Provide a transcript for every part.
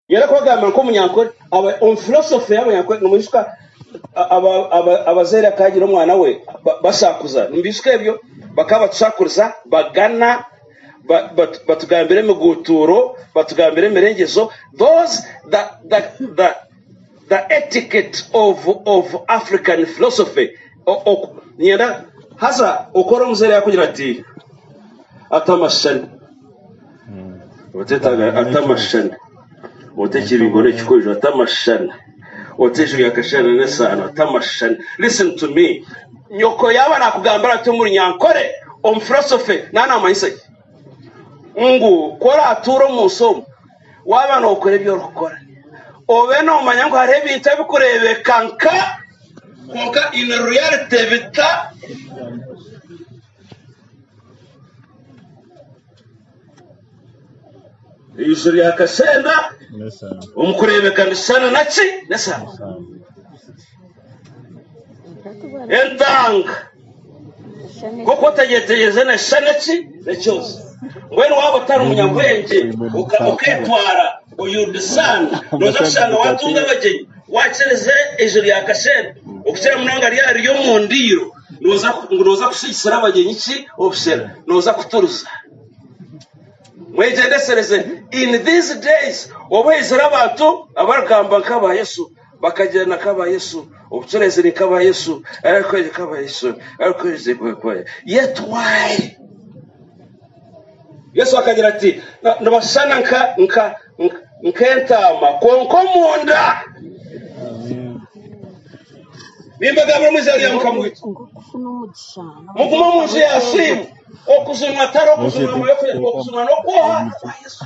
Yari kubagambira nk'omunyankore, aba, omu philosophy y'abanyankore, nimwijuka aba, aba, abazaire akagira omwana we ba, bashakuza, nimbiijuka ebyo? Bakaba batushakuriza, bagana, ba, batu, batugambira emiguutuuro, batugambira emirengyezo, those, the, the, the, the etiquette of, of African philosophy, o, oku, niinyenda, haza okora omuzaire yakugira ati, ata amashushani. Otetaaga ata amashushani, ota ekibingo n'ekikojo, ata amashushani, ota eiju rya kashana n'esaano, ata amashushani. Listen to me, nyoko yaaba naakugambira ati omu Runyankore, omu philosophy, naaba naamanyisa ki? Ngu ku oraatuure omu nsi omu, waaba nookora ebi orikukora, obe noomanya ngu hariho ebintu ebirikureebeka nka, kwonka in reality bita. Eiju rya kashenda omu kureebeka nirishushana na ki? N'esaano. Entanga nk'oku otagyetegyereza neeshushana ki? N'ekyozi. Mbwenu waaba otari munyabwengye okeetwara you discern, nooza kushanga waatunga abagyenyi waakirize eiju rya kashenda okukira munonga ryaba riri omu ndiiro. Nooza ngu nooza kusigisira abagyenyi ki obushera? Nooza kuturuza. Mwegyendesereze in these days obu haizire abantu abarikugamba nk'aba Yesu, bakagyenda nk'aba Yesu, obucureezi ni nk'aba Yesu, arikweje nk'aba Yesu, arikweje yet why? Yesu akagira ati, nibashushana nka nka nk'entaama kwonka omunda Nimbagambira omu izina rya Mukama waitu, mugume omu nju ya Simu. Okujunwa tari okujunwa mwoyo kwonka, okujunwa n'okwoha kwa Yesu.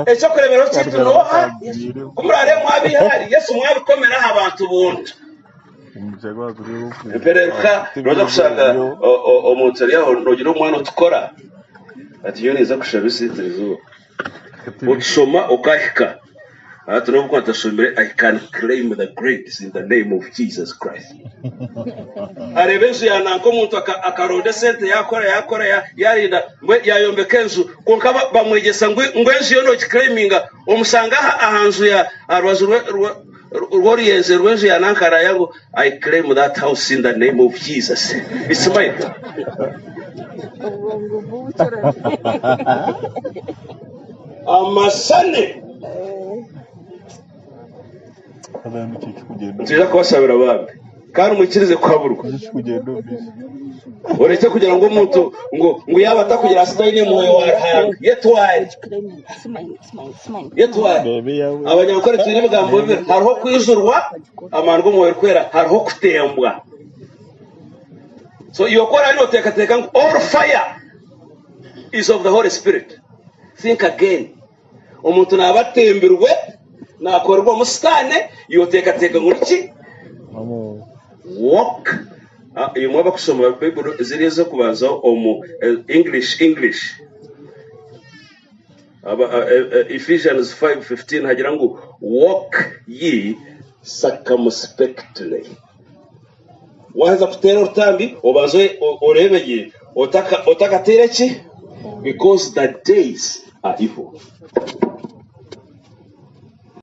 Eky'okureeberaho kyaitu n'oha? Yesu. Ku muraarebe mwabaiha ahari Yesu mwabikomera aha bantu buntu. Empereruka noija kushanga omuntu ari aho noogira omwana otukora ati nyowe ninza kushaba esente eriizooba. Okishoma okahika hati n'obu nkuba ntashomire I can claim the grades in the name of Jesus Christ. Areeba enju ya nanka omuntu akaronda esente yakora yakora yarinda mbwe yayombeka enju kwonka bamwegyesa ngu ngu enju yo nogiclaiminga omushanga aha nju ya aha rubaju rw'oruyenje rw'enju ya nanka araya ngu I claim that house in the name of Jesus. It's mine. Obwongo bw'obucurari. Amasane. Nitwija kubashabira bambi kandi mwikirize kuhaburwa. Orekye kugira ngu omuntu ngu ngu yaaba atakugira ati taine mwoyo wa Ruhanga. Yetware. Yetware. Abanyankore twine ebigambo bibiri. Hariho okwijurwa amaani g'omwoyo orikwera, hariho okutembwa. So iwe ku oraabe nooteekateeka ngu all fire is of the Holy Spirit, think again. Omuntu naaba atembirwe, naakorerwamu sitaane, iwe oteekateeka ngu niki? Walk. Ah, imwe abakushoma Baibuli ziri ez'okubanza omu eh, English English. Aba, eh, eh, Ephesians 5:15 hagira ngu walk ye circumspectly. Waaheza kuteera orutambi obanze oreebe gye otakateire ki? Because the days are evil.